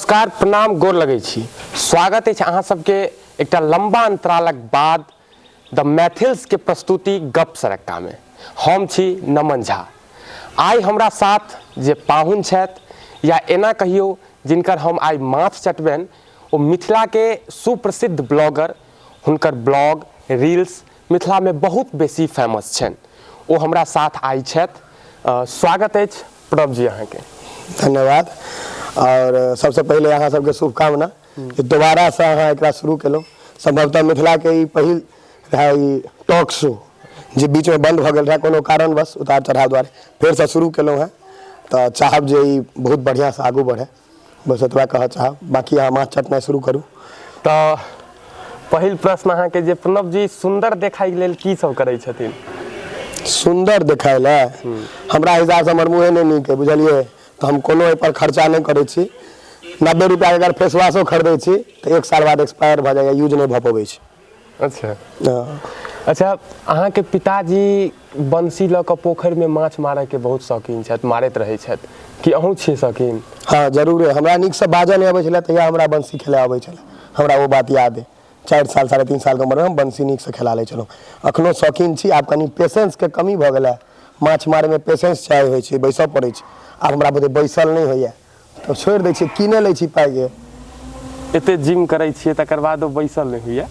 नमस्कार, प्रणाम, गोर लगै छी। स्वागत अछि अहाँ सबके एकटा लम्बा अंतरालक बाद द मैथिल्स के प्रस्तुति गप सरक्का में। हम छी नमन झा। आइ हमरा साथ जे पाहुन छथि या एना कहियौ जिनकर हम आइ माथ चटबनि, ओ मिथिला के सुप्रसिद्ध ब्लॉगर, हुनकर ब्लॉग रील्स मिथिला में बहुत बेसी फेमस छनि, ओ हमरा साथ आइ छथि। स्वागत अछि प्रणव जी अहाँके। धन्यवाद। और सबसे पहिले अहाँ सबके शुभकामना जे दोबारासँ अहाँ एकरा शुरू केलहुँ। संभवतः मिथिलाके ई पहिल रहै ई टॉक शो जे बीचमे बंद भऽ गेल रहै कोनो कारणवश उतार चढ़ाव दुआरे, फेरसँ शुरू केलहुँ हेँ, तऽ चाहब जे ई बहुत बढ़िआँसँ आगू बढ़ै, बस एतबा कहऽ चाहब। बाँकी अहाँ माछ चटनाइ शुरू करू। तऽ पहिल प्रश्न अहाँके जे प्रणव जी सुन्दर देखाइके लेल की सब करै छथिन? सुन्दर देखाय लए हमरा हिसाबसँ हमर मुँहे नहि नीक अइ, बुझलियै, तऽ हम कोनो एहिपर खर्चा नहि करै छी। 90 रुपैआके अगर फेसवाशो खरीदै छी तऽ एक साल बाद एक्सपायर भऽ जाइए, यूज नहि भऽ पबै छै। अच्छा। अच्छा, अहाँके पिताजी बंसी लऽ कऽ पोखरिमे माछ मारयके बहुत शौकीन छथि, मारैत रहै छथि, की अहूँ छियै शौकीन? हँ, जरूरे। हमरा नीकसँ बाजऽ नहि अबै छलै तहिया हमरा बंसी खेलाय अबै छलै, हमरा ओ बात याद अइ। 4 साल 3.5 सालके उमरमे हम बंसी नीकसँ खेला लै छलहुँ। अखनो शौकीन छी, आब कनि पेशेंसके कमी भऽ गेलै। माछ मारैमे पेशेंस चाही होइ छै, बैसऽ पड़ै छै, आब हमरा बुते बैसल नहि होइए तऽ छोड़ि दै छियै, कीने लै छी पाइके। एते जिम करै छियै तकर बादो बैसल नहि होइए?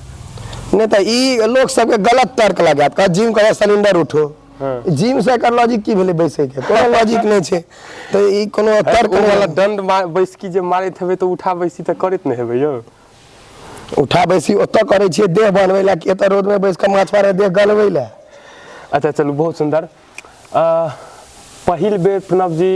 नहि तऽ ई लोक सबके गलत तर्क लगायत, कहत जिम करऽ सिलेंडर उठो। जिम से एकर लॉजिक की भेलै बैसैके? कोनो लॉजिक नहि छै, तऽ ई कोनो तर्क ओ वाला दंड बैसकी जे मारैत हेबै तऽ उठा बैसी तऽ करैत नहि हेबै यौ? उठा बैसी ओतऽ करै छियै देह बनबै लए कि एतऽ रोडमे बैस कऽ माछ मारै देह गलबै लए। अच्छा चलू, बहुत सुन्दर। पहिल बेर प्रणव जी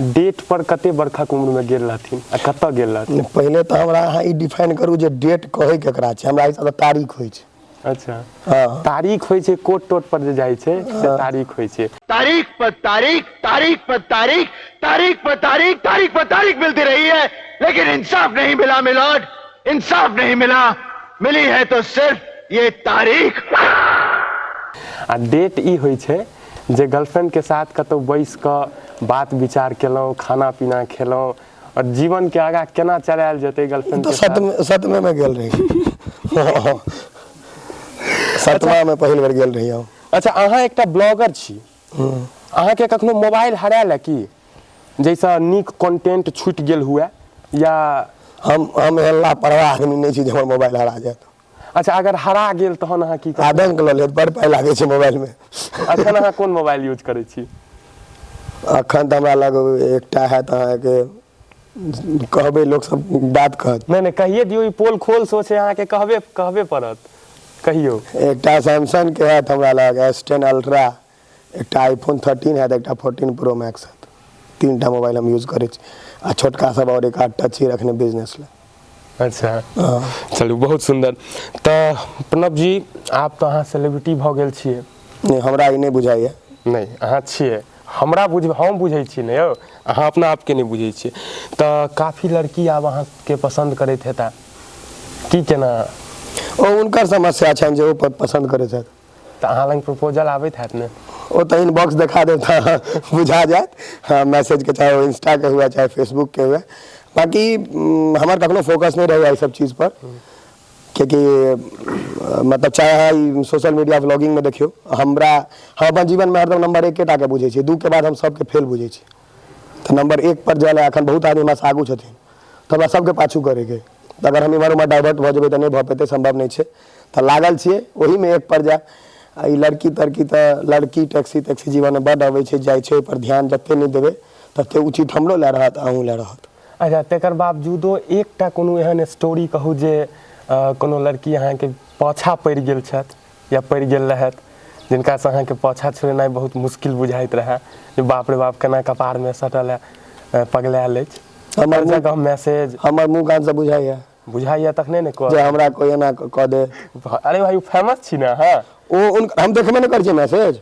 डेट पर कते बरखक उम्रमे गेल रहथिन आ कतऽ गेल रहथिन? पहिले तऽ हमरा अहाँ ई डिफाइन करू जे डेट कहै केकरा छै। हमरा हिसाबसँ तारीख होइ छै। अच्छा। हँ, तारीख होइ छै, कोट टोट पर जे जाइ छै से तारीख होइ छै। तारीख पर तारीख, तारीख पर तारीख, तारीख पर तारीख, तारीख पर तारीख मिलती रही है, लेकिन इंसाफ नहीं मिला मिलॉर्ड, इंसाफ नहीं मिला। मिली है तो सिर्फ ये तारीख। आ डेट ई होइ छै जे गर्लफ्रेंड के साथ कतौ बैस कऽ बात विचार केलहुँ, खाना पीना खेलहुँ और जीवन के आगाँ केना चलायल जेतै गर्लफ्रेंड तऽ के साथ। सतमे मे गेल रही, सतमा में पहिल बेर गेल रही हम। अच्छा, अहाँ एकटा ब्लॉगर छी, अहाँके कखनो मोबाइल हरायल है की, जाहिसँ नीक कंटेंट छूटि गेल हुए या? हम एहन लापरवाह आदमी नहि छी जे हमर मोबाइल हरा जायत। अच्छा, अगर हरा गेल तहन अहाँ की करबै? आदंक लऽ लेत, बड़ पाइ लागै छै मोबाइल में। अखन अहाँ कोन मोबाइल यूज करै छी? अखन तऽ हमरा लग एकटा हैत, अहाँके कहबै लोक सब बात कहत। नहि नहि, कहिए दियौ, ई पोल खोल शो छै, अहाँके कहबे कहबे पड़त, कहियौ। एकटा सैमसंग के हैत हमरा लग एस 10 अल्ट्रा, एकटा आईफोन 13 हैत, एकटा 14 प्रो मैक्स हैत। तीनटा मोबाइल हम यूज करै छी आ छोटका सब और एक आधटा छी रखने बिजनेस लए। अच्छा चलू, बहुत सुन्दर। तऽ प्रणव जी, आब तऽ अहाँ सेलिब्रिटी भऽ गेल छियै। नहि, हमरा ई नहि बुझाइए। नहि, अहाँ छियै, हमरा बुझ, हम बुझै छी ने यौ, अहाँ अपना आपके नहि बुझै छियै। तऽ काफी लड़की आब अहाँके पसन्द करैत हेता की, केना? ओ हुनकर समस्या छनि जे ओ पसन्द करैत छथि। तऽ अहाँ लग प्रपोजल आबैत हैत ने? ओ तऽ इनबॉक्स देखा देत तऽ बुझा जायत। हँ, मैसेजके, चाहे ओ इंस्टाके हुए चाहे फेसबुकके हुए। बाँकी हमर कखनो फोकस नहि रहैए एहि सब चीजपर, कियाकि मतलब चाहे अहाँ ई सोशल मीडिया व्लॉगिंगमे देखियौ, हमरा, हम अपन जीवनमे हरदम नम्बर एकेटाके बुझै छियै, 2 के बाद हम सबके फेल बुझै छियै। तऽ नम्बर 1 पर जाय लए एखन बहुत आदमी हमरासँ आगू छथिन, तऽ हमरा सबके पाछू करैके, तऽ अगर हम इम्हर उम्हर डाइवर्ट भऽ जेबै तऽ नहि भऽ पेतै, सम्भव नहि छै। तऽ लागल छियै ओहीमे एक पर जाय। आ ई लड़की तड़की तऽ लड़की टैक्सी तैक्सी जीवनमे बड्ड अबै छै जाइ छै, ओहिपर ध्यान जते नहि देबै तते उचित हमरो लए रहत, अहूँ लए रहत। अच्छा, तकर बावजूदो एकटा कोनो एहन स्टोरी कहू जे कोनो लड़की अहाँके पाछा पड़ि गेल छथि या पड़ि गेल रहथि, जिनकासँ अहाँके पाछा छोड़ेनाइ बहुत मुश्किल बुझाइत रहए, जे बाप रे बाप केना कपारमे सटल है, पगलायल अछि हमर हर जगह मैसेज? हमर मुँह कानसँ बुझाइए? बुझाइए तखने ने जे हमरा कोइ एना कऽ दे। अरे भाई, ओ फेमस छी ने अहाँ। ओ उन हम देखबे नहि करै छियै मैसेज।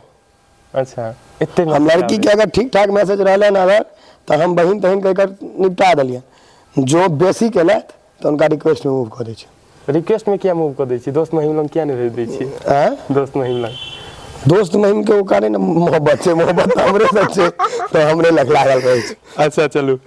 अच्छा, एते हम लड़की के अगर ठीक ठाक मैसेज रहलै ने अगर, तऽ हम बहिन तहिन कहि कऽ निपटा देलियनि। जो बेसी केलथि तऽ हुनका रिक्वेस्ट मे मूव कऽ दै छियै। रिक्वेस्ट मे किया मूव कऽ दै छी? दोस्त महिम लग किया नहि भेज दै छी? आँय? दोस्त महिम लग। दोस्त महिम के ओ कारण ने मोहब्बत छै, मोहब्बत तऽ हमरे सब छै, तऽ हमरे लग लागल रहै छै। अच्छा चलू,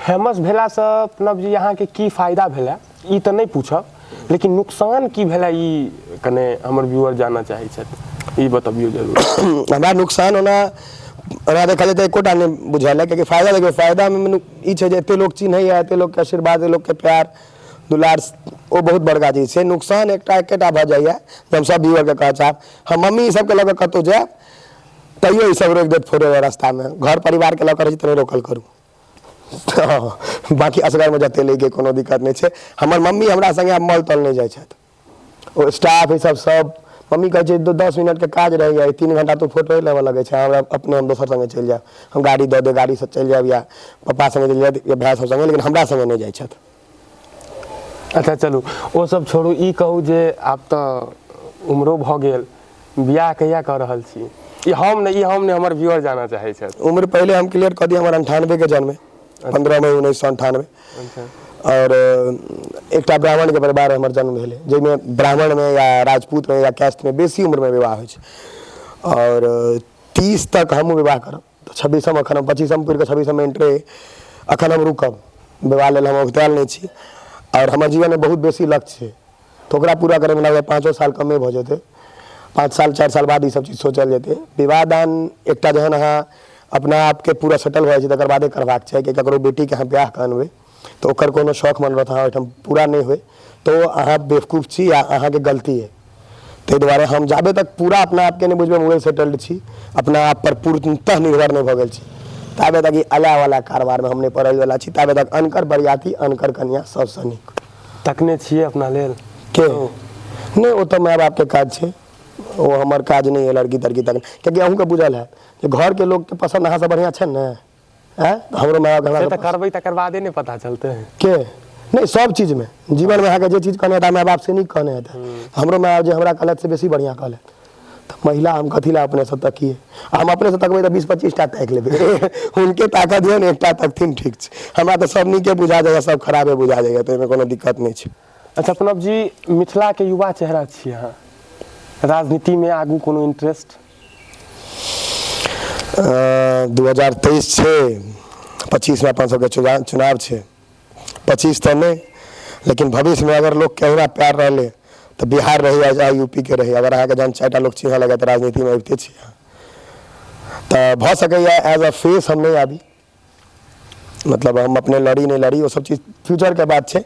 फेमस भेलासँ प्रणव जी अहाँके की फायदा भेलै ई तऽ नहि पूछब, लेकिन नुकसान की भेलै ई कने हमर व्यूअर जानऽ चाहै छथि, ई बतबियौ जरूर। हमरा नुकसान ओना ओना देखल जाय तऽ एकोटा नहि बुझायल कियाकि फायदा देखियौ, फायदामे ई छै जे एते लोक चिन्हैए, एते लोकके आशीर्वाद, लोकके प्यार दुलार, ओ बहुत बड़का चीज छै। नुकसान एकटा एकेटा भऽ जाइए जे हम सब व्यूअरके कहऽ चाहब, हम मम्मी सबके लऽ कऽ कतहु जायब तैयो ई सब रोकि देत फोटो रास्तामे, घर परिवारके लऽ कऽ रहै छी तऽ नहि रोकल करू। हँ, बाँकी असगरमे जते लैके कोनो दिक्कत नहि छै। हमर मम्मी हमरा सङ्गे आब मॉल तॉल नहि जाइ छथि, ओ स्टाफ ई सब सब मम्मी कहै छै 10 मिनटके काज रहैए, 3 घंटा तू फोटो लेबऽ लगै छै, हमरा अपने हम दोसर सङ्गे चलि जायब, हम गाड़ी दऽ दे गाड़ीसँ चलि जायब या पप्पा सङ्गे चलि जायब या भाय सब सङ्गे, लेकिन हमरा सङ्गे नहि जाइ छथि। अच्छा चलू ओ सब छोड़ू, ई कहू जे आब तऽ उमरो भऽ गेल, बियाह कहिया कऽ रहल छी? ई हम नहि, हमर व्यूअर जानऽ चाहै छथि। उम्र पहिले हम क्लियर कऽ दी, हमर 98के जन्म है, 15 मई 1998। आओर एकटा ब्राह्मणके परिवार हमर जन्म भेलै, जाहिमे ब्राह्मणमे या राजपूतमे या कैस्टमे बेसी उम्रमे विवाह होइ छै, आओर 30 तक हमहूँ विवाह करब तऽ छब्बीसम, एखन हम पच्चीसम पुरि कऽ छब्बीसममे एंट्री, एखन हम रुकब, विवाह लेल हम औगतायल नहि छी। आओर हमर जीवनमे बहुत बेसी लक्ष्य छै, तऽ ओकरा पूरा करैमे लगभग 5 साल कमे भऽ जेतै, 5 साल 4 साल बाद ई सब चीज सोचल जेतै। विवाह दान एकटा जहन अहाँ अपना आपके पूरा सेटल भऽ जाइ छै तकर बादे करबाक चाही, कि ककरो बेटीके अहाँ बियाह कऽ अनबै तऽ ओकर कोनो शौख मनोरथ अहाँ ओहिठाम पूरा नहि होइ तऽ ओ अहाँ बेवकूफ छी या अहाँके गलती अइ। ताहि दुआरे हम जाबे तक पूरा अपना आपके नहि बुझबै वेल सेटल्ड छी, अपना आप पर पूर्णतः निर्भर नहि भऽ गेल छी, ताबे तक ई अलावला कारबारमे हम नहि पड़ैवला छी। ताबे तक अनकर बरियाती अनकर कनिया सबसँ नीक। तकने छियै अपना लेल के नहि? ओ तऽ माय बापके काज छै, ओ हमर काज नहि अइ लड़की तड़की तक, कियाकि अहूँके बुझल हैत जे घरके लोकके पसन्द अहाँसँ बढ़िआँ छै ने। आँय, तऽ हमरो माय बापके से हमरा तऽ करबै तकर बादे ने पता चलतै। के नहि, सब चीजमे जीवनमे अहाँके जे चीज कहने हेतै माय बाप से नीक कहने हेतै। हमरो माय बाप जे हमरा कहलथि से बेसी बढ़िआँ कहलथि, तऽ महिला हम कथी लए अपनेसँ तकियै? आ हम अपनेसँ तकबै तऽ 20-25 टा ताकि लेबै, हुनके ताकऽ दियौन, एकटा तकथिन ठीक छै। हमरा तऽ सब नीके बुझा जाइए, सब खराबे बुझा जाइए, तऽ ओहिमे कोनो दिक्कत नहि छै। अच्छा प्रणव जी, मिथिलाके युवा चेहरा छी अहाँ, राजनीतिमे आगू कोनो इंटरेस्ट? 2023 छै, 25मे अपन सबके चुनाव छै, 25 तऽ नहि, लेकिन भविष्यमे अगर लोकके अहिना प्यार रहलै तऽ बिहार रहै या चाहे यूपीके रहै, अगर अहाँके जहन 4टा लोक चिन्हऽ लगत तऽ राजनीतिमे अबिते छी अहाँ, तऽ भऽ सकैए एज अ फेस हम नहि आबी, मतलब हम अपने लड़ी नहि लड़ी ओ सब चीज फ्यूचरके बात छै,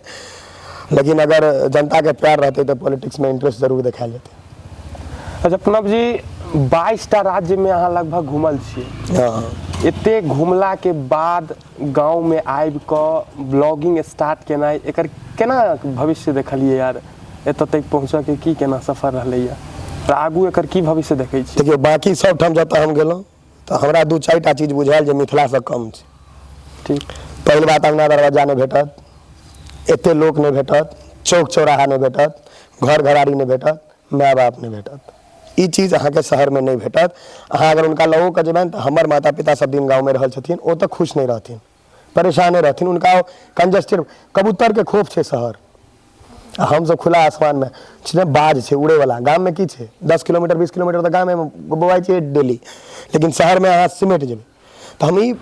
लेकिन अगर जनताके प्यार रहतै तऽ पॉलिटिक्समे इंटरेस्ट जरूर देखायल जेतै। अच्छा प्रणव जी, 22टा राज्यमे अहाँ लगभग घूमल छियै। हँ। एते घुमलाके बाद गाँवमे आबि कऽ ब्लॉगिंग स्टार्ट केनाइ, एकर केना भविष्य देखलियै यार? एतऽ तक पहुँचऽके की केना सफर रहलैया, तऽ आगू एकर की भविष्य देखै छियै? देखियौ, बाँकी सब ठाम जतऽ हम गेलहुँ तऽ हमरा 2-4टा चीज बुझायल जे मिथिलासँ कम छै। ठीक। पहिल बात, अङ्गना दरवाजा नहि भेटत, एते लोक नहि भेटत, चौक चौराहा नहि भेटत, घर घराड़ी नहि भेटत, माय बाप नहि भेटत। ई चीज अहाँके शहरमे नहि भेटत। अहाँ अगर हुनका लओ कऽ जेबनि तऽ हमर माता पिता सब दिन गाँवमे रहल छथिन, ओ तऽ खुश नहि रहथिन, परेशाने रहथिन। हुनका कंजस्टेड कबूतरके खोप छै शहर, आ हमसब खुला आसमानमे छै, बाज छै उड़ैवला। गाममे की छै, 10 किलोमीटर 20 किलोमीटर तऽ गामेमे बौआइ छियै डेली, लेकिन शहरमे अहाँ सिमटि जेबै। तऽ हम ई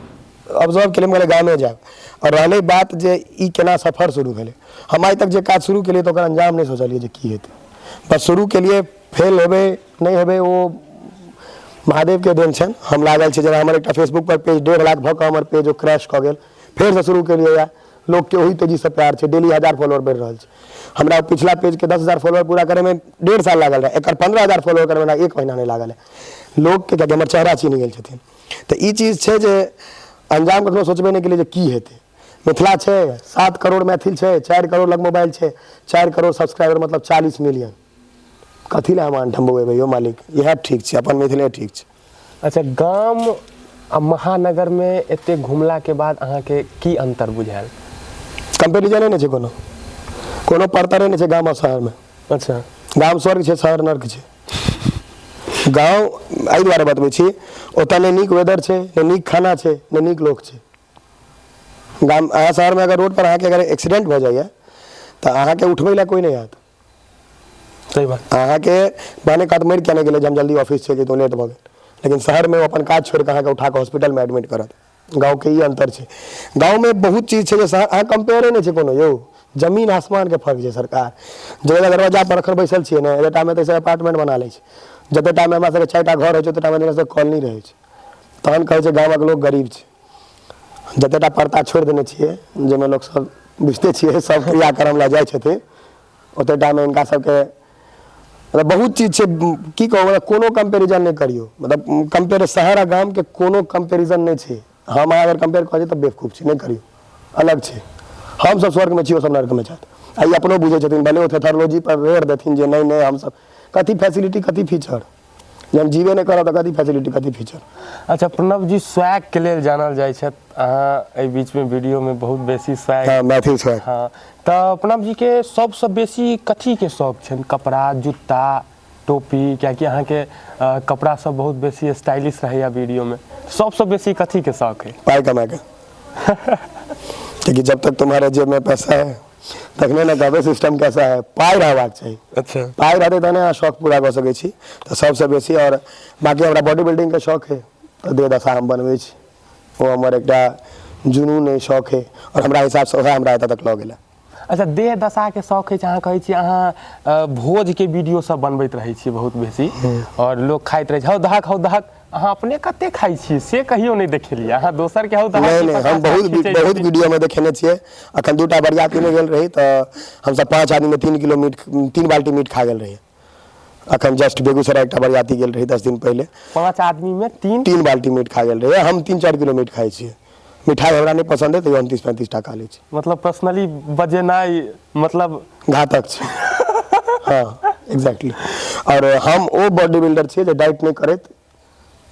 ऑब्जर्व केलियै, हम कहलियै गामे जायब। आओर रहलै बात जे ई केना सफर शुरू भेलै, हम आइ तक जे काज शुरू केलियै तऽ ओकर अंजाम नहि सोचलियै जे की हेतै, बस शुरू केलियै। फेल हेबै नहि हेबै ओ महादेवके देन छनि, हम लागल छी। जेना हमर एकटा फेसबुक पर पेज 1.5 लाख भऽ कऽ हमर पेज ओ क्रैश कऽ गेल, फेरसँ शुरू केलियै, या लोकके ओही तेजीसँ प्यार छै, डेली 1000 फॉलोअर बढ़ि रहल छै। हमरा पिछला पेजके 10,000 फॉलोअर पूरा करैमे 1.5 साल लागल रहै, एकर 15,000 फॉलोअर करैमे हमरा 1 महीना नहि लागल है, लोकके कियाकि हमर चेहरा चिन्ह गेल छथिन। तऽ ई चीज छै जे अंजाम कखनो सोचबे नहि केलियै जे की हेतै। मिथिला छै, 7 करोड़ मैथिल छै, 4 करोड़ लग मोबाइल छै, 4 करोड़ सब्सक्राइबर मतलब 40 मिलियन। कथी लए हम आनठाम बौएबै यौ मालिक? इएह ठीक छै, अपन मिथिले ठीक छै। अच्छा, गाम आ महानगरमे एते घुमलाके बाद अहाँके की अन्तर बुझायल? कम्पेरिजने नहि छै, कोनो कोनो परतरे नहि छै गाम आ शहरमे। गाम स्वर्ग छै, शहर नर्क छै। गाँव एहि दुआरे बतबै छी, ओतऽ नहि नीक वेदर छै, नहि नीक खाना छै, नहि नीक लोक छै। गाम अहाँ शहरमे अगर रोड पर अहाँके अगर एक्सीडेंट भऽ जाइए तऽ अहाँके उठबै लए कोइ नहि आयत। सही बात। अहाँके बहने कहत मरि किया नहि गेलै जे हम जल्दी ऑफिस चलि जैतहुँ, लेट भऽ गेल। लेकिन शहरमे ओ अपन काज छोड़ि कऽ अहाँके उठा कऽ हॉस्पिटलमे एडमिट करत। गाँवके ई अन्तर छै। गाँवमे बहुत चीज छै जे शहर अहाँ कम्पेयरे नहि छै कोनो यौ, जमीन आसमानके फर्क छै सरकार। जे दरवाजा पर एखन बैसल छियै ने, एतेटामे तऽ अपार्टमेंट बना लै छै, जतेटामे हमरा सबके 4टा घर होइ छै ओतेटामे हमरा सबके कॉलोनी रहै छै। तहन कहै छै गामक लोक गरीब छै। जतेटा परता छोड़ि देने छियै जाहिमे लोक सब बुझिते छियै सब क्रियाक्रम लए जाइ छथिन, ओतेटामे हिनका सबके मतलब बहुत चीज छै। की कहू, मतलब कोनो कम्पेरिजन नहि करियौ, मतलब कम्पेयर शहर आ गामके कोनो कम्पेरिजन नहि छै। हम अहाँ अगर कम्पेयर कऽ तऽ बेवकूफ छी, नहि करियौ, अलग छै। हमसब स्वर्गमे छी, ओसब नर्कमे छथि। आ ई अपनो बुझै छथिन, भले ओ थेथरलोजी पर रेड़ देथिन जे नहि नहि हमसब कथी फैसिलिटी कथी फीचर, जहन जीबे नहि करब तऽ कथी फैसिलिटी कथी फीचर। अच्छा प्रणव जी स्वैग के लेल जानल जाइ छथि, अहाँ एहि बीचमे वीडियोमे बहुत बेसी स्वैग। हँ, मैथिल स्वैग। हँ, तऽ प्रणव जी के सबसँ बेसी कथी के शौक छनि? कपड़ा, जूता, टोपी? कियाकि अहाँके कपड़ा सब बहुत बेसी स्टाइलिश रहैया वीडियोमे, सबसँ बेसी कथी के शौक है? पाइ कमाके, कियाकि जब तक तुम्हारे जेब में पैसा है तखने ने कहबै सिस्टम कैसा है। पाइ रहबाक चाही। अच्छा, पाइ रहतै तहने अहाँ शौक पूरा कऽ सकै छी, तऽ सबसँ बेसी। आओर बाँकी हमरा बॉडी बिल्डिंगके शौक है, तऽ देह दशा हम बनबै छी, ओ हमर एकटा जुनून अइ, शौक है, आओर हमरा हिसाबसँ वएह हमरा एतऽ तक लऽ गेलै। अच्छा, देह दशाके शौक अछि, अहाँ कहै छी अहाँ भोजके वीडियो सब बनबैत रहै छियै बहुत बेसी, आओर लोक खाइत रहै छै, हौ दहक हौ दहक, अहाँ अपने कते खाइ छियै से कहियो नहि देखेलियै, अहाँ दोसरके हौ दहक। नहि नहि, हम बहुत बहुत वीडियोमे देखेने छियै। अखन 2टा बरियातीमे गेल रही तऽ हमसब 5 आदमीमे 3 किलो मीट, 3 बाल्टी मीट खा गेल रही। अखन जस्ट बेगूसराय एकटा बरियाती गेल रही 10 दिन पहिले। 5 आदमीमे 3 बाल्टी मीट खा गेल रही। हम 3-4 किलो मीट खाइ छियै। मिठाई हमरा नहि पसन्द है, तैयो हम 30-35 टा खा लै छी। मतलब पर्सनली बजेनाइ मतलब घातक छै। हँ, एग्जैक्टली। आओर हम ओ बॉडी बिल्डर छियै जे डाइट नहि करैत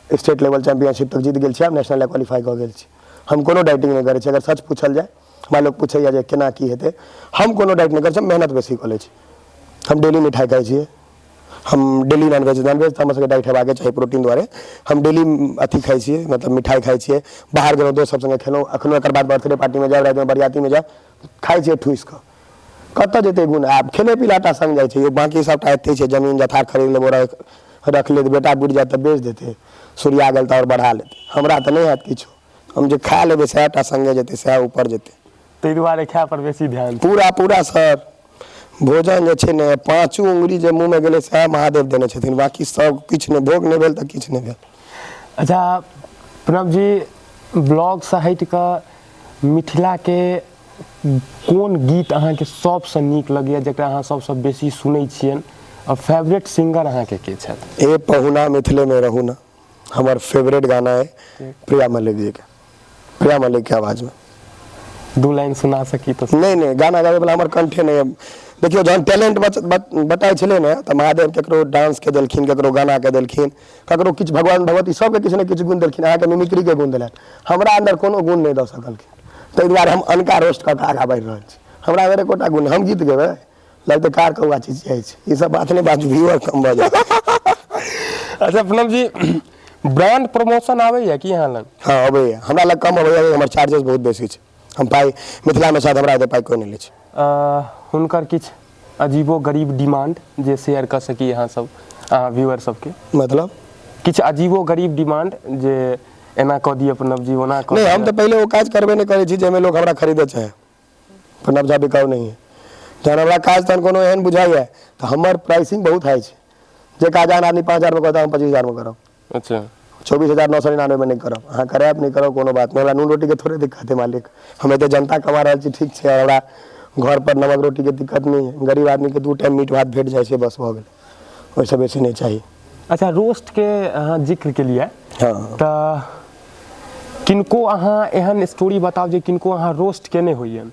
स्टेट लेवल चैंपियनशिप तक जीत गेल छी, आब नेशनल लए क्वालिफाई कऽ गेल छी। हम कोनो डाइटिंग नहि करै छी। अगर सच पूछल जाय, हमरा लोक पूछैए जे केना की हेतै, हम कोनो डाइट नहि करै छी, हम मेहनत बेसी कऽ लै छी। हम डेली मिठाइ खाइ छियै, हम डेली नॉनवेज, नॉनवेज तऽ हमर सबके डाइट हेबाके चाही प्रोटीन दुआरे, हम डेली अथी खाइ छियै, मतलब मिठाइ खाइ छियै। बाहर गेलहुँ, दोस्त सब सङ्गे खेलहुँ, एखनो एकर बाद बर्थडे पार्टीमे जायब, रातिमे बरियातीमे जायब, खाइ छियै ठूसि कऽ। कतऽ जेतै गुण? आब खेले पीला टा सङ्ग जाइ छै यौ, बाँकी सबटा एतै छै। जमीन जथा खरीद लेबो, रख लेत, बेटा बुढ़ि जायत तऽ बेच देतै, सूर्या गेल तऽ आओर बढ़ा लेतै। हमरा तऽ नहि हैत किछो, हम जे खा लेबै सएह टा सङ्गे जेतै, सएह ऊपर जेतै। ताहि दुआरे खाय पर बेसी ध्यान। पूरा पूरा सर, भोजन जे छै ने, पाँचो उंगली जे मुँहमे गेलै सएह महादेव देने छथिन, बाँकी सब किछु नहि। भोग नहि भेल तऽ किछु नहि भेल। अच्छा प्रणव जी, ब्लॉगसँ हटि कऽ मिथिलाके कोन गीत अहाँके सबसँ नीक लगैए, जकरा अहाँ सबसँ बेसी सुनै छियनि, आओर फेवरेट सिंगर अहाँके के छथि? ए पहुना मिथिलेमे रहू ना हमर फेवरेट गाना है, प्रिया मल्लिक जी के, प्रिया मल्लिक के आवाजमे। 2 लाइन सुना सकी तऽ? नहि नहि, गाना गाबैवला हमर कंठे नहि है। देखियौ, जहन टैलेंट बटाइ छलै ने तऽ महादेव ककरो डांसके देलखिन, ककरो गानाके देलखिन, ककरो किछु, भगवान भगवती सबके किछु ने किछु गुण देलखिन। अहाँके मिमिक्रीके गुण देलनि, हमरा अन्दर कोनो गुण नहि दऽ सकलखिन, ताहि दुआरे हम अनका रोस्ट कऽ कऽ आगाँ बढ़ि रहल छी। हमरा अन्दर एकोटा गुण, हम गीत गेबै लगतै कार कौआ चिचियाइ छै। ई सब बात नहि बाजू, व्यूअर कम भऽ जायत। अच्छा प्रणव जी, ब्रांड प्रमोशन आबैया की अहाँ लग? हँ, अबैया। हमरा लग कम अबैया, हमर चार्जेस बहुत बेसी छै। हम पाइ मिथिलामे शायद हमरा एते पाइ कोइ नहि लै छै। हुनकर किछु अजीबो गरीब डिमांड जे शेयर कऽ सकी अहाँ सब, अहाँ व्यूअर सबके? मतलब किछु अजीबो गरीब डिमांड जे एना कऽ दिअ प्रणव जी, ओना कऽ नहि, हम तऽ पहिले ओ काज करबे नहि करै छी जाहिमे लोक हमरा खरीदे चाहे। प्रणव झा बिकाउ नहि है। जहन हमरा काज तहन कोनो एहन बुझाइए तऽ हमर प्राइसिंग बहुत हाई छै। जे काज आन आदमी 5000मे करता, हम 25,000मे करब। अच्छा, 24,999मे नहि करब। अहाँ करायब नहि करब कोनो बात नहि, हमरा नून रोटीके थोड़े दिक्कत है मालिक। हम एते जनता कमा रहल छी, ठीक छै, हमरा घर पर नमक रोटीके दिक्कत नहि है। गरीब आदमीके 2 टाइम मीट भात भेट जाइ छै, बस भऽ गेलै, ओहिसँ बेसी नहि चाही। अच्छा, रोस्टके अहाँ जिक्र केलियै। हँ। तऽ किनको अहाँ एहन स्टोरी बताउ जे किनको अहाँ रोस्ट केने होइयन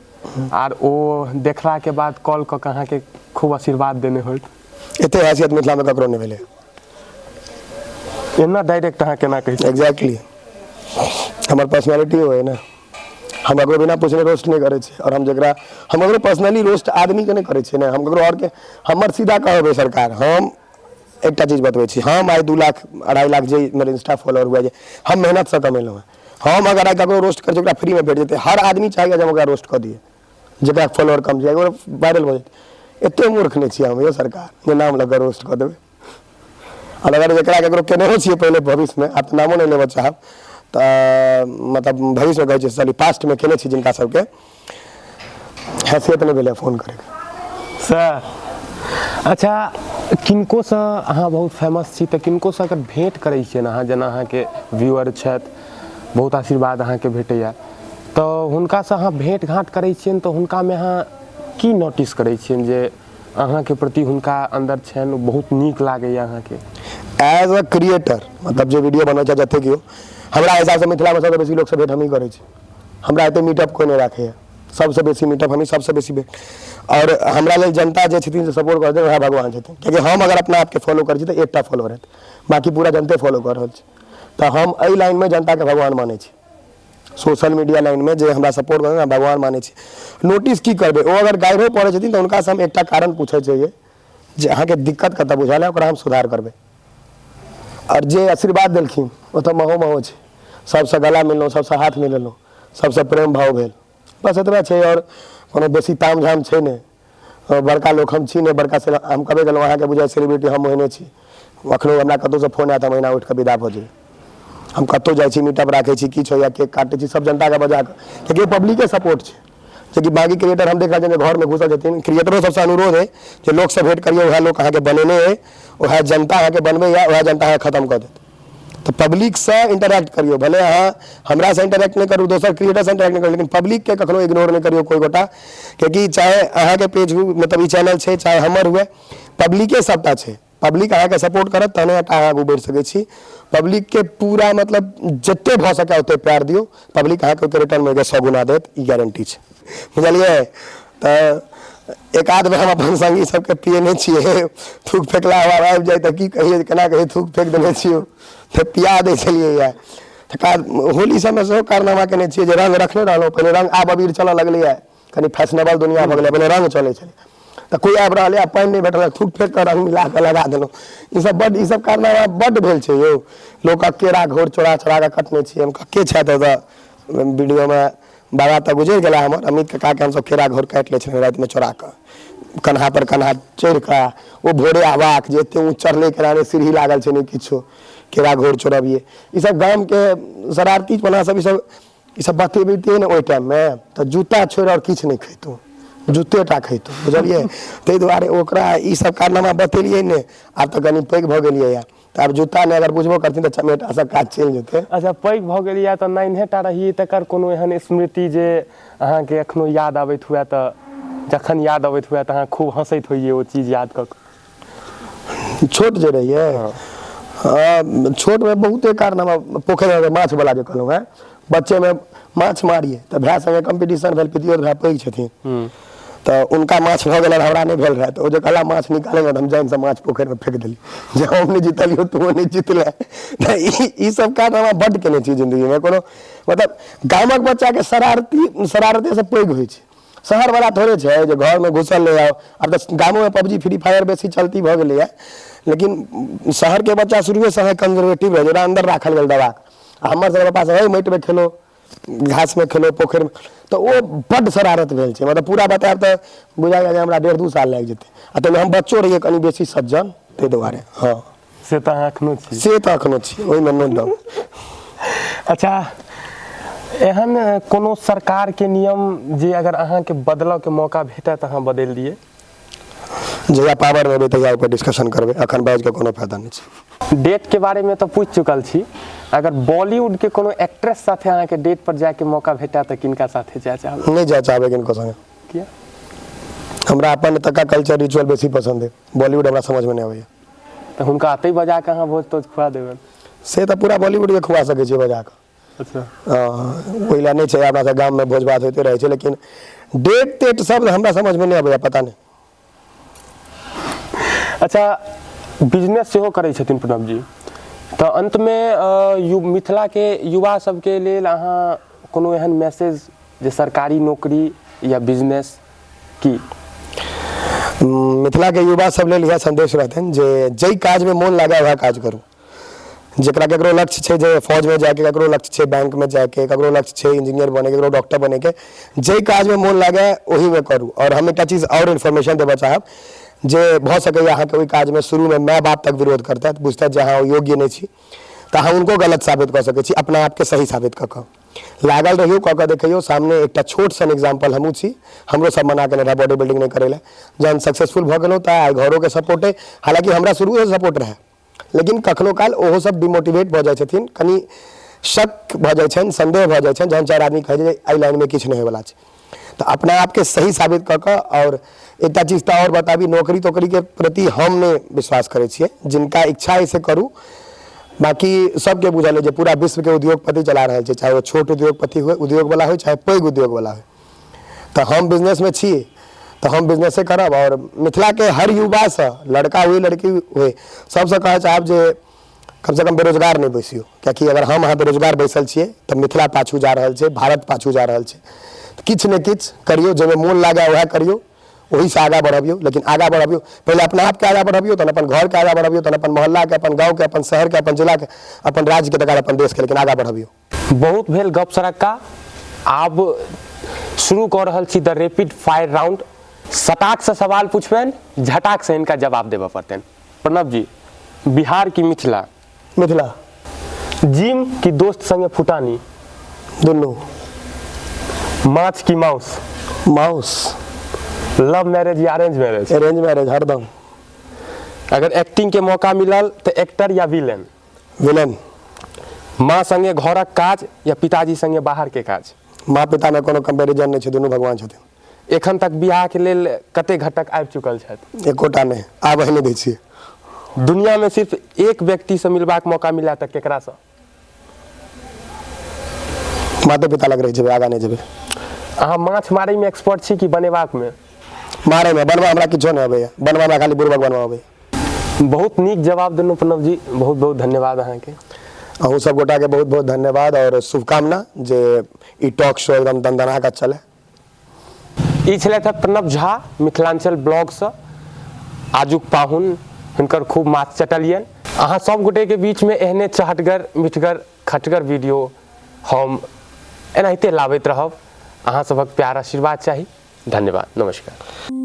आर ओ देखलाके बाद कॉल कऽ के अहाँके खूब आशीर्वाद देने होइत? एते हैसियत मिथिलामे ककरो नहि भेलै। एना डायरेक्ट अहाँ केना कहै छी? एग्जैक्टली, हमर पर्सनैलिटी हो है ने, हम ककरो बिना पूछने रोस्ट नहि करै छी। आओर हम जकरा, हम ककरो पर्सनली रोस्ट आदमीके नहि करै छियै ने, हम ककरो आओरके। हमर सीधा कहबै सरकार, हम एकटा चीज बतबै छी, हम आइ 2 लाख 2.5 लाख जे हमर इंस्टा फॉलोअर हुए, जे हम मेहनतसँ कमेलहुँ हेँ, हम अगर आइ ककरो रोस्ट करै छी, ओकरा फ्रीमे भेट जेतै। हर आदमी चाहैए जे हम ओकरा रोस्ट कऽ दियै जकरा फॉलोअर कम छै, वायरल भऽ जेतै। एते मूर्ख नहि छियै हम यौ सरकार जे नाम लऽ कऽ रोस्ट कऽ देबै। आओर अगर जकरा ककरो केनेहो छियै पहिले भविष्यमे, आब तऽ नामो नहि लेबऽ चाहब, तऽ मतलब भविष्यमे कहै छी सॉरी पास्टमे केने छी जिनका सबके हैसियत नहि भेलै फोन करैके। सर अच्छा, किनकोसँ अहाँ बहुत फेमस छी तऽ किनकोसँ अगर भेँट करै छियनि अहाँ, जेना अहाँके व्यूअर छथि, बहुत आशीर्वाद अहाँके भेटैए, तऽ हुनकासँ अहाँ भेँट घाँट करै छियनि तऽ हुनकामे अहाँ की नोटिस करै छियनि जे अहाँके प्रति हुनका अन्दर छनि बहुत नीक लागैए अहाँके? एज अ क्रिएटर, मतलब जे वीडियो बनबै छै जते केओ, हमरा हिसाबसँ मिथिलामे सबसँ बेसी लोकसँ भेँट हमही करै छी। हमरा एते मीटअप कोइ नहि राखैए, सबसँ बेसी मीटअप हमही, सबसँ बेसी भेँट। आओर हमरा लेल जनता जे छथिन से सपोर्ट करै छथिन, वएह भगवान छथिन। कियाकि हम अगर अपना आपके फॉलो करै छी तऽ एकटा फॉलोअर हेतै, बाँकी पूरा जनते फॉलो कऽ रहल छै। तऽ हम एहि लाइनमे जनताके भगवान मानै छी। सोशल मीडिया लाइनमे जे हमरा सपोर्ट करै भगवान मानै छी। नोटिस की करबै, ओ अगर गाइरो पढ़ै छथिन तऽ हुनकासँ हम एकटा कारण पूछै छियै जे अहाँके दिक्कत कतऽ बुझायल है, ओकरा हम सुधार करबै। आओर जे आशीर्वाद देलखिन ओ तऽ महो महो छै। सबसँ गला मिललहुँ, सबसँ हाथ मिलेलहुँ, सबसँ प्रेम भाव भेल, बस एतबे छै। आओर कोनो बेसी ताम झाम छै नहि, बड़का लोक हम छी नहि, बड़का से हम कहबे केलहुँ अहाँके बुझाइ सेलिब्रिटी, हम ओहने छी। अखनो हमरा कतहुसँ फोन आयत हम एहिना उठि कऽ विदा भऽ जेबै। हम कतहु जाइ छी, मीटअप राखै छी, किछु होइए, केक काटै छी, सब जनताके बजा कऽ, कियाकि पब्लिके सपोर्ट छै। जेकि बाँकी क्रिएटर हम देख रहल छियनि जे घरमे घुसल छथिन। क्रिएटरो सबसँ अनुरोध अइ जे लोकसँ भेँट करियौ, उएह लोक अहाँके बनेने अइ, उएह जनता अहाँके बनबैए, उएह जनता अहाँके खतम कऽ देत। तऽ पब्लिकसँ इंटरेक्ट करियौ, भले अहाँ हमरासँ इंटरेक्ट नहि करू, दोसर क्रिएटरसँ इंटरेक्ट नहि करू, लेकिन पब्लिकके कखनो इग्नोर नहि करियौ कोइ गोटा। कियाकि चाहे अहाँके पेज हुए, मतलब ई चैनल छै, चाहे हमर हुए, पब्लिके सबटा छै। पब्लिक अहाँके सपोर्ट करत तहने टा अहाँ आगू बढ़ि सकै छी। पब्लिकके पूरा मतलब जते भऽ सकै ओते प्यार दियौ, पब्लिक अहाँके ओहिके रिटर्नमे ओहिके 100 गुना देत, ई गारंटी छै, बुझलियै? तऽ एक आध बेर हम अपन संगी सबके पियेने छियै, थूक फेकला बाद आबि जाइ तऽ की कहियै, केना कहियै थूक फेक देने छियौ, तऽ पिया दै छलियै। तकर बाद होली सबमे सेहो कारनामा केने छियै जे रङ्ग रखने रहलहुँ पहिने। रङ्ग आब अबीर चलऽ लगलैए, कनि फैशनेबल दुनिआ भऽ गेलै, पहिने रङ्ग चलै छलै। तऽ कोइ आबि रहल यऽ, पानि नहि भेटल, थूक फेक कऽ रङ्ग मिला कऽ लगा देलहुँ। ईसब बड्ड ईसब कारनामा बड्ड भेल छै यौ। लोकक केरा घौर चोरा चोरा कऽ कटने छियै हम। के छथि ओतऽ वीडियोमे? बाबा तऽ गुजरि गेला हमर, अमित काकाके हमसब केरा घौर काटि लै छलियै रातिमे चोरा कऽ, कन्हा पर कन्हा चढ़ि कऽ। ओ भोरे अबाक जे एते ऊँच चढ़लै केना, नहि सीढ़ी लागल छै नहि किछो, केरा घौर चोरबियै। ईसब गामके शरारतीपना सब ईसब ईसब बतेबितियै ने ओहि टाइममे तऽ जूता छोड़ि आओर किछु नहि खैतहुँ, जूते टा खैतहुँ, बुझलियै? ताहि दुआरे ओकरा ईसब कारनामा बतेलियै नहि। आब तऽ कनि पैघ भऽ गेलियै यऽ तऽ आब जूता नहि, अगर बुझबो करथिन तऽ चमेटासँ काज चलि जेतै। अच्छा, पैघ भऽ गेलियै तऽ नान्हे टा रहियै तकर कोनो एहन स्मृति जे अहाँके एखनो याद आबैत हुए, तऽ जखन याद अबैत हुए तऽ अहाँ खूब हँसैत होइए ओ चीज याद कऽ कऽ? छोट जे रहियै, हँ, छोटमे बहुते कारनामा। पोखरिमे माछवला जे कहलहुँ हेँ, बच्चेमे माछ मारियै तऽ भाय सङ्गे कम्पीटिशन भेल। पितियोत भाय पैघ छथिन तऽ हुनका माछ भऽ गेलनि, हमरा नहि भेल रहए। तऽ ओ जे कहला माछ निकालै, तऽ हम जानिसँ माछ पोखरिमे फेक देलियै जे हम नहि जीतलियौ, तू नहि जीतले। तऽ ई सब कारनामा बड्ड केने छी जिन्दगीमे। कोनो मतलब गामक बच्चाके शरारती शरारतेसँ पैघ होइ छै। शहरवला थोड़े छै जे घरमे घुसल नहि आउ। आब तऽ गामोमे पबजी फ्री फायर बेसी चलती भऽ गेलैए, लेकिन शहरके बच्चा शुरुएसँ अहाँके कंजर्वेटिव रहै छै, ओकरा अन्दर राखल गेल दबाकऽ। आ हमर सबके पप्पा सब हे माटिमे खेलो, घासमे खेलो, पोखरिमे, तऽ ओ बड्ड शरारत भेल छै। मतलब पूरा बतायब तऽ बुझाइए जे हमरा 1.5 दू साल लागि जेतै। आ ताहिमे हम बच्चो रहियै कनि बेसी सज्जन, ताहि दुआरे। हँ, से तऽ अहाँ एखनो छी। से तऽ एखनो छी, ओहिमे नो डाउट। अच्छा, एहन कोनो सरकारके नियम जे अगर अहाँके बदलऽके मौका भेटत तऽ अहाँ बदलि दियै? जहिया पावरमे एबै तहिया ओहिपर डिस्कशन करबै, एखन बाजिकऽ कोनो फायदा नहि छै। डेटके बारेमे तऽ पूछि चुकल छी, अगर बॉलीवुडके कोनो एक्ट्रेस साथे अहाँके डेट पर जायके मौका भेटय तऽ किनका साथे जाय चाहबै? नहि जाय चाहबै किनको संगे। किया? हमरा अपन एतुका कल्चर रिचुअल बेसी पसन्द अइ, बॉलीवुड हमरा समझमे नहि अबैए। तऽ हुनका अतै बजा कऽ अहाँ भोज तोज खुआ देबनि? से तऽ पूरा बॉलीवुडके खुआ सकै छियै बजा कऽ। अच्छा, ओहि लए नहि छै। अपना सब गाममे भोज भात होइते रहै छै, लेकिन डेट तेट सब हमरा समझमे नहि अबैए, पता नहि। अच्छा, बिजनेस सेहो करै छथिन प्रणव जी, तऽ अन्तमे मिथिलाके युवा सबके लेल अहाँ कोनो एहन मैसेज जे सरकारी नौकरी या बिजनेस की? मिथिलाके युवा सब लेल इएह सन्देश रहतनि जे जाहि काजमे मोन लागै वएह काज करू। जकरा ककरो लक्ष्य छै जे फौजमे जाइके, ककरो लक्ष्य छै बैंकमे जाइके, ककरो लक्ष्य छै इंजीनियर बनैके, ककरो डॉक्टर बनैके, जाहि काजमे मोन लागै ओहीमे करू। आओर हम एकटा चीज आओर इन्फॉर्मेशन देबऽ चाहब जे भऽ सकैए अहाँके ओहि काजमे शुरूमे माय बाप तक विरोध करतथि, बुझतथि जे अहाँ योग्य नहि छी। तऽ अहाँ हुनको गलत साबित कऽ सकै छी अपना आपके सही साबित कऽ कऽ। लागल रहियौ, कऽ कऽ देखियौ। सामने एकटा छोट सन एग्जाम्पल हमहूँ छी, हमरो सब मना केने रहए बॉडी बिल्डिंग नहि करै लए। जहन सक्सेसफुल भऽ गेलहुँ तऽ आइ घरोके सपोर्ट अइ, हालाँकि हमरा शुरूएसँ सपोर्ट रहए, लेकिन कखनो काल ओहो सब डिमोटिवेट भऽ जाइ छथिन, कनि शक भऽ जाइ छनि, सन्देह भऽ जाइ छनि, जहन 4 आदमी कहै छै जे एहि लाइनमे किछु नहि होइवला छै। तऽ अपना आपके सही साबित कऽ कऽ। आओर एकटा चीज तऽ आओर बताबी, नौकरी तोकरीके प्रति हम नहि विश्वास करै छियै, जिनका इच्छा अइ से करू। बाँकी सबके बुझल अइ जे पूरा विश्वके उद्योगपति चला रहल छै, चाहे ओ छोट उद्योगपति हुए, उद्योगवला होइ, चाहे पैघ उद्योगवला होइ। तऽ हम बिजनेसमे छी तऽ हम बिजनेसे करब। आओर मिथिलाके हर युवासँ, लड़का हुए लड़की हुए, सबसँ कहऽ चाहब जे कमसँ कम बेरोजगार नहि बैसियौ, कियाकि अगर हम अहाँ बेरोजगार बैसल छियै तऽ मिथिला पाछू जा रहल छै, भारत पाछू जा रहल छै। किछु ने किछु करियौ, जाहिमे मोन लागए उएह करियौ, ओहिसँ आगाँ बढ़बियौ, लेकिन आगाँ बढ़बियौ पहिले अपना आपके आगाँ बढ़बियौ, तहन अपन घरके आगाँ बढ़बियौ, तहन अपन मोहल्लाके, अपन गाँवके, अपन शहरके, अपन जिलाके, अपन राज्यके, तकर बाद अपन देशके, लेकिन आगाँ बढ़बियौ। बहुत भेल गप सरक्का, आब शुरू कऽ रहल छी द रैपिड फायर राउंड। सटाक से सवाल पूछबनि, झटाक से हिनका जवाब देबऽ पड़तनि। प्रणव जी, बिहार की मिथिला? मिथिला। जिम की दोस्त संगे फुटानी? दुनू। माछ की माउस? माउस। लव मैरिज या अरेंज मैरिज? अरेंज मैरिज हरदम। अगर एक्टिंग के मौका मिलल तऽ एक्टर या विलेन? विलेन। माँ संगे घरक काज या पिताजी संगे बाहर के काज? माँ पितामे कोनो कंपेरिजन नहि छै, दुनू भगवान छथिन। एखन तक बियाह के लेल कते घटक आबि चुकल छथि? एकोटा नहि, आबहे नहि दै छियै। दुनिया में सिर्फ एक व्यक्ति से मिलबाक मौका मिला तऽ केकरा से? माते पिता लग रहि जेबै, आगाँ नहि जेबै। अहाँ माछ मारै में एक्सपर्ट छी कि बनेबाक में? मारै में, बनबा हमरा किछो नहि अबैया, बनबा हमरा खाली बुड़बक बनबा अबैया। बहुत नीक जवाब देलहुँ प्रणव जी, बहुत बहुत धन्यवाद अहाँके। अहूँ सब गोटाके बहुत बहुत धन्यवाद और शुभकामना जे ई टॉक शो एकदम दनदना कऽ चले। ई छलथि हँ प्रणव झा मिथिलांचल ब्लॉगसँ आजुक पाहुन, हुनकर खूब माछ चटलियनि। अहाँ सब गोटेके बीचमे एहने चहटगर मिठगर खटगर वीडियो हम एनाहिते लाबैत रहब। अहाँ सभक प्यार आशीर्वाद चाही। धन्यवाद, नमस्कार।